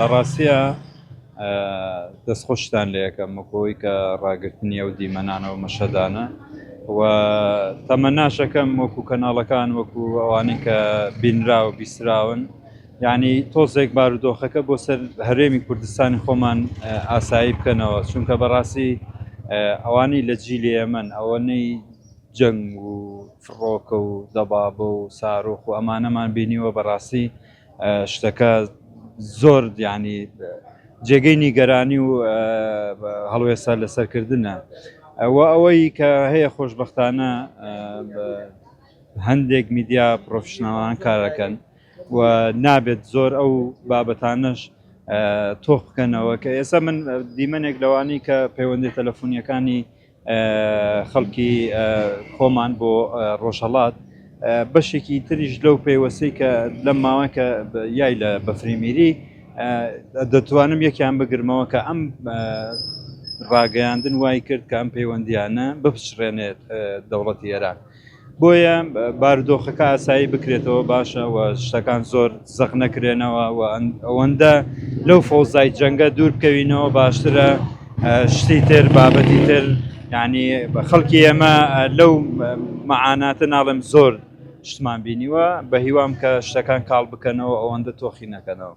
لە ڕاستیا دەستخۆشتان لێ ئەکەم وەکو ئەوەی کە ڕاگرتنی ئەو دیمەنانە و مەشهەدانە و تەمەناشەکەم وەکو کەناڵەکان وەکو ئەوانەی کە بینرا و بیستراون یعنی تۆزێک بارودۆخەکە بۆ سەر هەرێمی کوردستانی خۆمان ئاسایی بکەنەوە، چونکە بەڕاستی ئەوانەی لە جیلی ئێمەن ئەوەنەی جەنگ و فڕۆکە و دەبابە و ساروخ و ئەمانەمان بینیوە، بەڕاستی شتەکە زۆر یعنی جێگەی نیگەرانی و هەڵوێستا لەسەرکردنە. ئەوە ئەوەی کە هەیە خۆشببختانە هەندێک میدیا پرۆفشناڵان کارەکەن و نابێت زۆر ئەو بابەتانەش تۆخ بکەنەوە، کە ئێستا من دیمەنێک لەوانی کە پەیوەندی تەلەفۆنیەکانی خەڵکی خۆمان بۆ ڕۆژهەڵات، بەشێکی تریش لەو پەیوەستەی کە لەم ماوە کە یای لە بەفری میری، دەتوانم یەکیان بگرمەوە کە ئەم ڕاگەیاندن وای کرد کە ئەم پەیوەندیانە بپچڕێنێت دەوڵەتی ئێران. بۆیە بارودۆخەکە ئاسایی بکرێتەوە باشە و شتەکان زۆر زەق نەکرێنەوە و ئەوەندە لەو فەوزای جەنگە دوور بکەوینەوە باشترە. شتی تر، بابەتی تر، یعنی خەڵکی ئێمە لەو مەعاناتە ناڵێم زۆر شتمان بینیوە، بە هیوام کە شتەکان کاڵ بکەنەوە، ئەوەندە تۆخی نەکەنەوە.